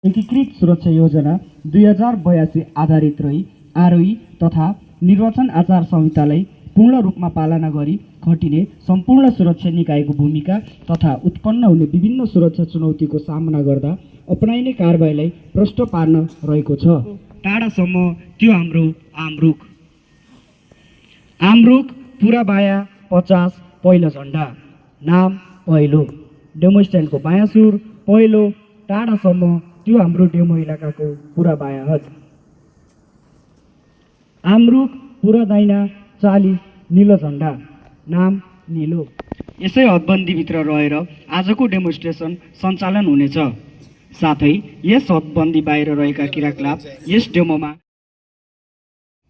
एकीकृत सुरक्षा योजना 2082 आधारित रही आरोही तथा निर्वाचन आचार संहितालाई पूर्ण रूपमा पालना गरी खटिने सम्पूर्ण सुरक्षा निकायको भूमिका तथा उत्पन्न हुने विभिन्न सुरक्षा चुनौतीको सामना गर्दा अपनाइने कारबाहीलाई प्रष्ट पार्न रहेको छ। टाढासम्म त्यो हाम्रो आमरुख आमरुख पुरा बाया 50 पहिलो झण्डा नाम पहिलो डेमो स्ट्यान्डको बायाँ सुर पहिलो टाढासम्म त्यो हाम्रो डेमो इलाकाको पुरा बायाँ हज। आमरुख पुरा दाइना 40 नीलो झण्डा नाम नीलो। यसै हदबन्दीभित्र रहेर आजको डेमोन्स्ट्रेसन सञ्चालन हुनेछ। साथै यस हदबन्दी बाहिर रहेका क्रियाकलाप यस डेमोमा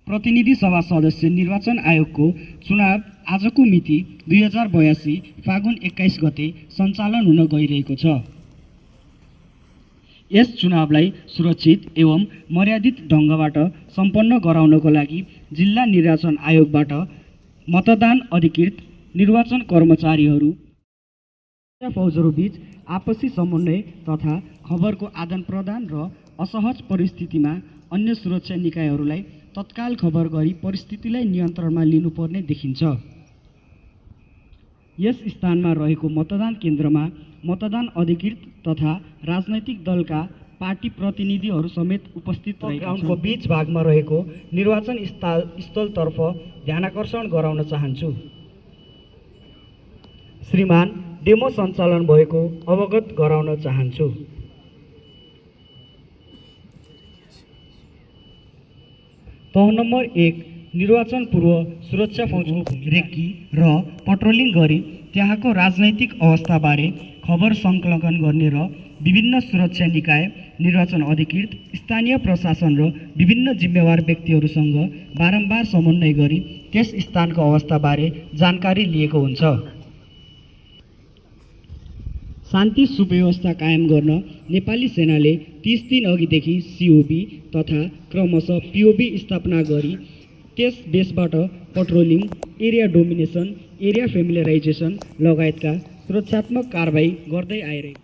प्रतिनिधि सभा सदस्य निर्वाचन आयोगको चुनाव आजको मिति 2082 फागुन 21 गते सञ्चालन हुन गइरहेको छ। यस चुनावलाई सुरक्षित एवं मर्यादित ढङ्गबाट सम्पन्न गराउनको लागि जिल्ला निर्वाचन आयोगबाट मतदान अधिकृत निर्वाचन कर्मचारीहरू फौजहरूबीच आपसी समन्वय तथा खबरको आदान प्रदान र असहज परिस्थितिमा अन्य सुरक्षा निकायहरूलाई तत्काल खबर गरी परिस्थितिलाई नियन्त्रणमा लिनुपर्ने देखिन्छ। यस स्थानमा रहेको मतदान केन्द्रमा मतदान अधिकृत तथा राजनैतिक दलका पार्टी प्रतिनिधिहरू समेत उपस्थित रहेका छन्। ग्राउन्डको बीच भागमा रहेको निर्वाचन स्थलतर्फ ध्यानाकर्षण गराउन चाहन्छु। श्रीमान डेमो सञ्चालन भएको अवगत गराउन चाहन्छु। तह नम्बर 1 निर्वाचन पूर्व सुरक्षा फौजको रेकी र पट्रोलिङ गरी त्यहाँको राजनैतिक अवस्थाबारे खबर सङ्कलन गर्ने र विभिन्न सुरक्षा निकाय निर्वाचन अधिकृत स्थानीय प्रशासन र विभिन्न जिम्मेवार व्यक्तिहरूसँग बारम्बार समन्वय गरी त्यस स्थानको अवस्थाबारे जानकारी लिएको हुन्छ। शान्ति सुव्यवस्था कायम गर्न नेपाली सेनाले 30 दिन अघिदेखि सिओबी तथा क्रमशः पिओबी स्थापना गरी त्यस बेसबाट पट्रोलिङ, एरिया डोमिनेसन, एरिया फेमिलियराइजेसन लगायतका सुरक्षात्मक कारबाही गर्दै आइरहेको।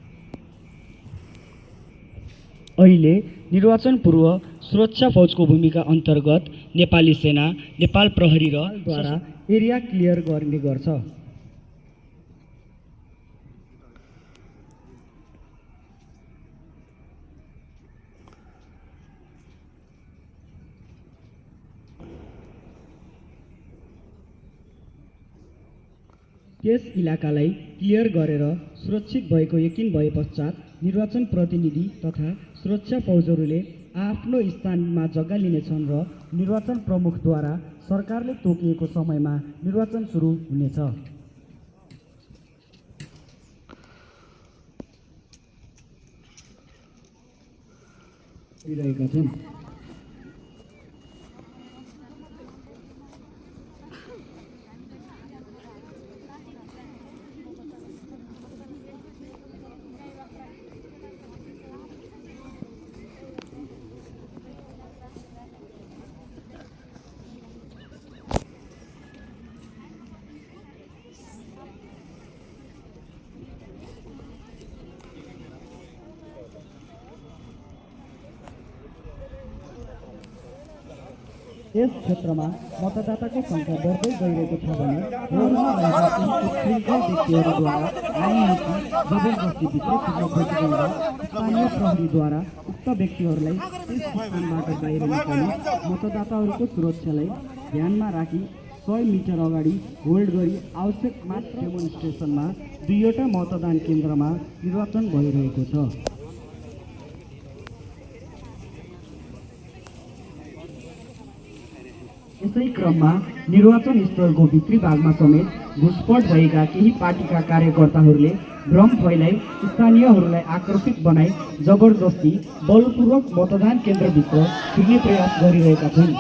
अहिले निर्वाचन पूर्व सुरक्षा फौजको भूमिका अन्तर्गत नेपाली सेना, नेपाल प्रहरी र द्वारा एरिया क्लियर गर्ने गर्छ। त्यस इलाकालाई क्लियर गरेर सुरक्षित भएको यकिन भए पश्चात निर्वाचन प्रतिनिधि तथा सुरक्षा फौजहरूले आफ्नो स्थानमा जग्गा लिनेछन् र निर्वाचन प्रमुखद्वारा सरकारले तोकिएको समयमा निर्वाचन सुरु हुनेछ। रहेका छन्। यस क्षेत्रमा मतदाताको सङ्ख्या बढ्दै गइरहेको छ भने रोडमा रहेका उच्छृङ्खल व्यक्तिहरूद्वारा आइनीति जबरजस्ती भित्र पुग्न खोजिँदा स्थानीय प्रहरीद्वारा उक्त व्यक्तिहरूलाई त्यस स्थानबाट बाहिर निकाली मतदाताहरूको सुरक्षालाई ध्यानमा राखी 100 मिटर अगाडि होल्ड गरी आवश्यक मास डेमोन्स्ट्रेसनमा 2वटा मतदान केन्द्रमा निर्वाचन भइरहेको छ। यसै क्रममा निर्वाचन स्थलको भित्री भागमा समेत घुसपट भएका केही पार्टीका कार्यकर्ताहरूले भ्रम फैलाई स्थानीयहरूलाई आकर्षित बनाई जबरजस्ती बलपूर्वक मतदान केन्द्रभित्र छिर्ने प्रयास गरिरहेका छन्।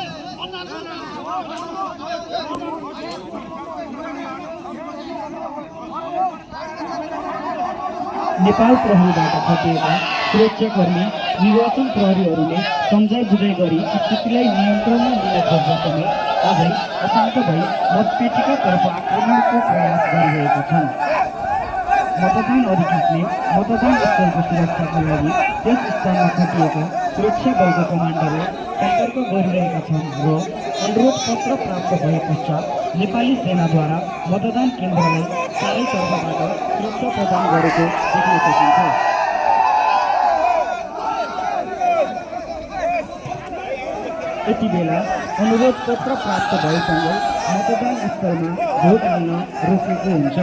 नेपाल प्रहरीबाट खटिएका सुरक्षाकर्मी निर्वाचन प्रहरीहरूले सम्झाइ बुझाइ गरी स्थितिलाई नियन्त्रणमा लिन खोज्दा समेत अझै अशान्त भई मतपेटिकातर्फ आक्रमणको प्रयास गरिरहेका छन्। मतदान अधिकृतले मतदान स्थलको सुरक्षाका लागि त्यस स्थानमा खटिएका सुरक्षा बलको कमान्डरले सम्पर्क गरिरहेका छन् र अनुरोध पत्र प्राप्त भए पश्चात नेपाली सेनाद्वारा मतदान केन्द्रलाई चारैतर्फबाट सुरक्षा प्रदान गरेको देख्न सकिन्छ। यति बेला अनुरोध पत्र प्राप्त भएसँगै मतदान स्थलमा भोट हाल्न रोकेको हुन्छ।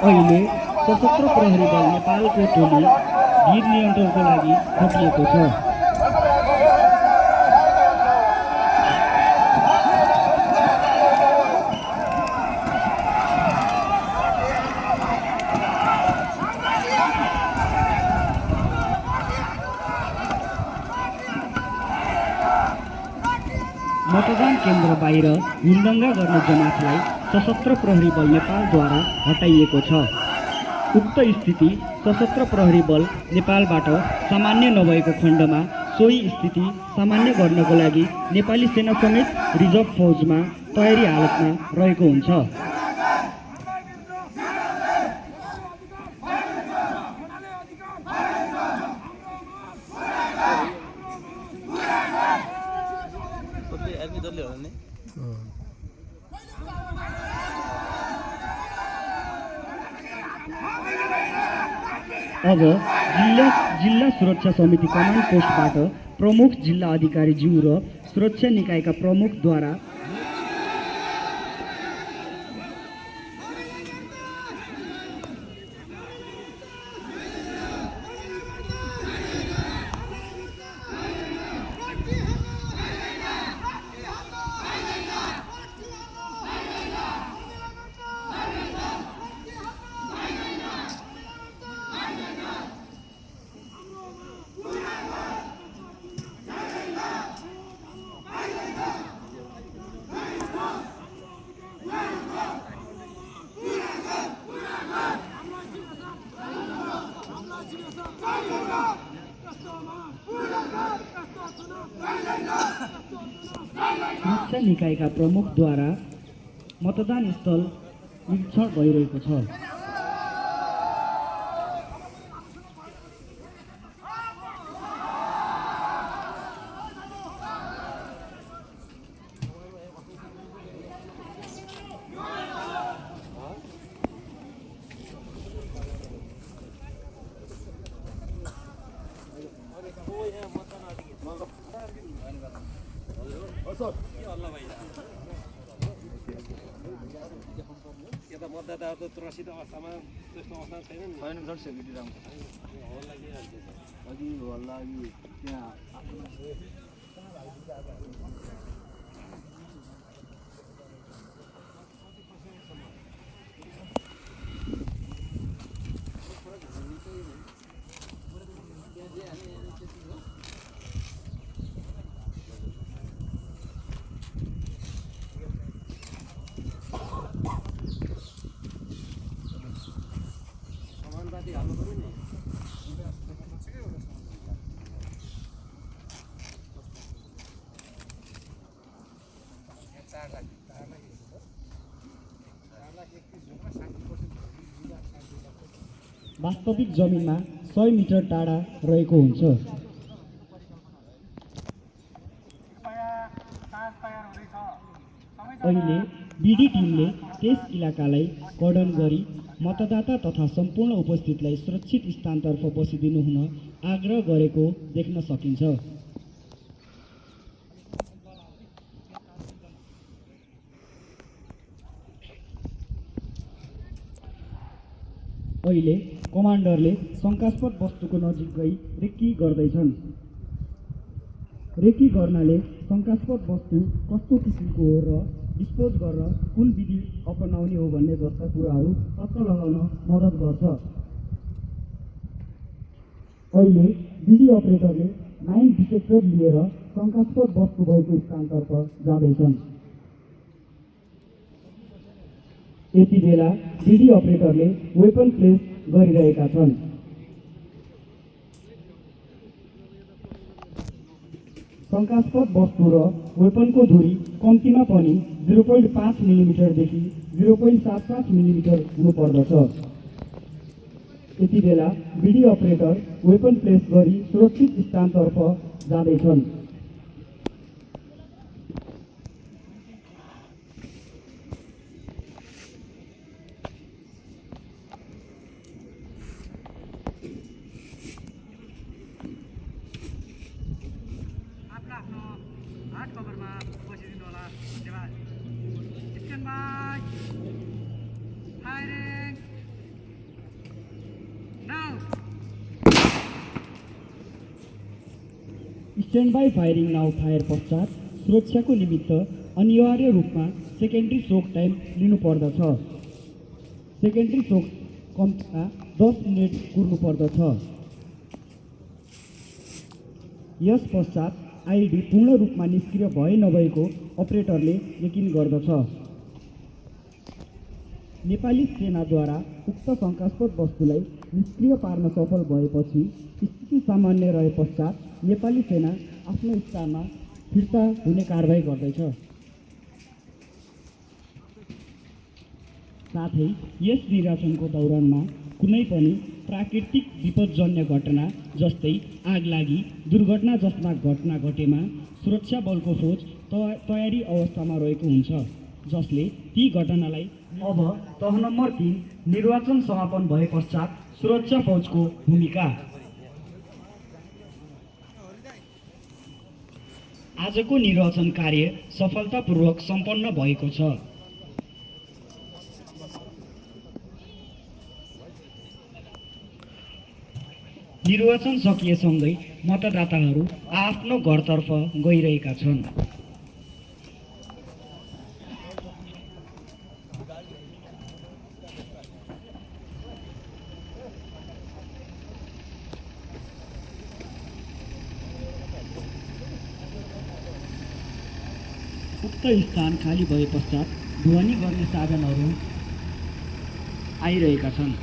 अहिले सशस्त्र प्रहरी बल नेपालको टोली भीड नियन्त्रणको लागि खटिएको छ। मतदान केन्द्र बाहिर हिलडङ्गा गर्ने जमातलाई सशस्त्र प्रहरी बल नेपालद्वारा हटाइएको छ। उक्त स्थिति सशस्त्र प्रहरी बल नेपालबाट सामान्य नभएको खण्डमा सोही स्थिति सामान्य गर्नको लागि नेपाली सेना समेत रिजर्भ फौजमा तयारी हालतमा रहेको हुन्छ। अब जिल्ला सुरक्षा समिति कमान्ड पोस्टबाट प्रमुख जिल्ला अधिकारीज्यू र सुरक्षा निकायका प्रमुखद्वारा सुरक्षा निकायका प्रमुखद्वारा मतदान स्थल निरीक्षण भइरहेको छ। मतदाताको त्रसित अवस्थामा त्यस्तो अवस्था छैन नि। होइन सर सेक्युरिटी राम्रो अघि होला अघि त्यहाँ वास्तविक जमिनमा 100 मिटर टाढा रहेको हुन्छ। अहिले बिडी टिमले त्यस इलाकालाई कर्डन गरी मतदाता तथा सम्पूर्ण उपस्थितलाई सुरक्षित स्थानतर्फ बसिदिनु हुन आग्रह गरेको देख्न सकिन्छ। अहिले कमान्डरले शङ्कास्पद वस्तुको नजिक गई रेकी गर्दैछन्। रेकी गर्नाले शङ्कास्पद वस्तु कस्तो किसिमको हो र डिस्पोज गर्न कुन विधि अपनाउने हो भन्ने जस्ता कुराहरू पत्ता लगाउन मद्दत गर्छ। अहिले बिडी अपरेटरले 9 डिटेक्टर लिएर शङ्कास्पद वस्तु भएको स्थानतर्फ जाँदैछन्। यति बेला बिडी अपरेटरले वेपन प्लेस गरिरहेका छन्। शङ्कास्पद वस्तु र वेपनको दूरी कम्तीमा पनि 0.5 मिलिमिटरदेखि 0.75 मिलिमिटर हुनुपर्दछ। यति बेला बिडी अपरेटर वेपन प्लेस गरी सुरक्षित स्थानतर्फ जाँदैछन्। Stand by firing now fire पश्चात सुरक्षाको निमित्त अनिवार्य रूपमा सेकेन्ड्री सोक टाइम लिनुपर्दछ। सेकेन्ड्री सोक कम्तीमा 10 मिनट कुर्नुपर्दछ। यस पश्चात आइडी पूर्ण रूपमा निष्क्रिय भए नभएको अपरेटरले यकिन गर्दछ। नेपाली सेनाद्वारा उक्त शङ्कास्पद वस्तुलाई निष्क्रिय पार्न सफल भएपछि स्थिति सामान्य रहे पश्चात नेपाली सेना आफ्नो स्थानमा फिर्ता हुने कारबाही गर्दैछ। साथै यस निर्वाचनको दौरानमा कुनै पनि प्राकृतिक विपदजन्य घटना जस्तै आगलागी, दुर्घटना जस्ता घटना घटेमा सुरक्षा बलको फौज तयारी अवस्थामा रहेको हुन्छ, जसले ती घटनालाई अब तह नम्बर 3 निर्वाचन समापन भए पश्चात सुरक्षा फौजको भूमिका। आजको निर्वाचन कार्य सफलतापूर्वक सम्पन्न भएको छ। निर्वाचन सकिएसँगै मतदाताहरू आफ्नो घरतर्फ गइरहेका छन्। उक्त स्थान खाली भए पश्चात ढुवानी गर्ने साधनहरू आइरहेका छन्।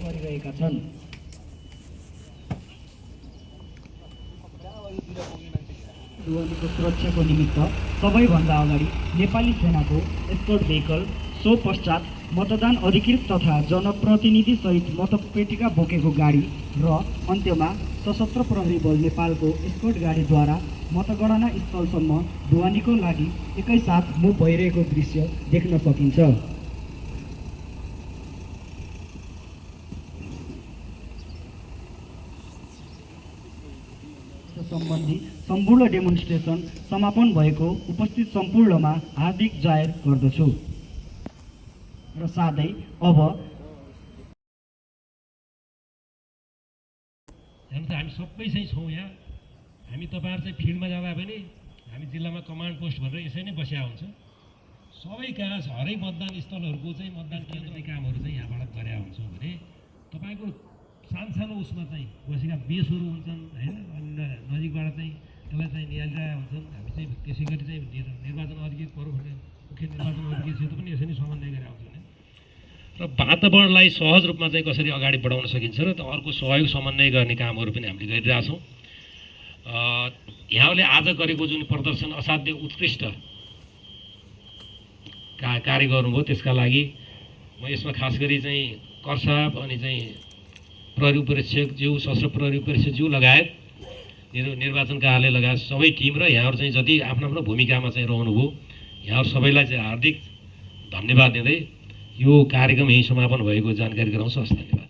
गरिरहेका छन्। ढुवानीको सुरक्षाको निमित्त सबैभन्दा अगाडि नेपाली सेनाको एस्कर्ट भेहिकल, सो पश्चात मतदान अधिकृत तथा जनप्रतिनिधि सहित मतपेटिका बोकेको गाडी र अन्त्यमा सशस्त्र प्रहरी बल नेपालको एस्कर्ट गाडीद्वारा मतगणना स्थलसम्म ढुवानीको लागि एकैसाथ मुभ भइरहेको दृश्य देख्न सकिन्छ। सम्बन्धी सम्पूर्ण डेमोन्स्ट्रेसन समापन भएको उपस्थित सम्पूर्णमा हार्दिक जाहेर गर्दछु र साथै अब हामी सबै चाहिँ छौँ यहाँ। हामी तपाईँहरू चाहिँ फिल्डमा जाँदा पनि हामी जिल्लामा कमान्ड पोस्ट भनेर यसै नै बसिया हुन्छ। सबै कहाँ हरेक मतदान स्थलहरूको चाहिँ मतदान केन्द्र कामहरू चाहिँ यहाँबाट गरेका हुन्छौँ भने तपाईँको सानो उसमा चाहिँ बसेका बेसहरू हुन्छन् होइन, अनि नजिकबाट चाहिँ त्यसलाई चाहिँ निहालिरहेका हुन्छन्। हामी चाहिँ त्यसै गरी चाहिँ निर्वाचन अधिकृत मुख्य निर्वाचन अधिकृतसित पनि यसरी नै समन्वय गरेर आउँछौँ र वातावरणलाई सहज रूपमा चाहिँ कसरी अगाडि बढाउन सकिन्छ र अर्को सहयोग समन्वय गर्ने कामहरू पनि हामीले गरिरहेछौँ। यहाँले आज गरेको जुन प्रदर्शन असाध्य उत्कृष्ट कार्य गर्नुभयो, त्यसका लागि म यसमा खास गरी चाहिँ करसाब अनि चाहिँ प्रहरी परीक्षकज्यू, सशस्त्र प्रहरी परीक्षकज्यू लगायत निर्वाचन कार्यालय लगायत सबै टिम र यहाँहरू चाहिँ जति आफ्नो आफ्नो भूमिकामा चाहिँ रहनुभयो, यहाँहरू सबैलाई चाहिँ हार्दिक धन्यवाद दिँदै यो कार्यक्रम यही समापन भएको जानकारी गराउँछु। हस्, धन्यवाद।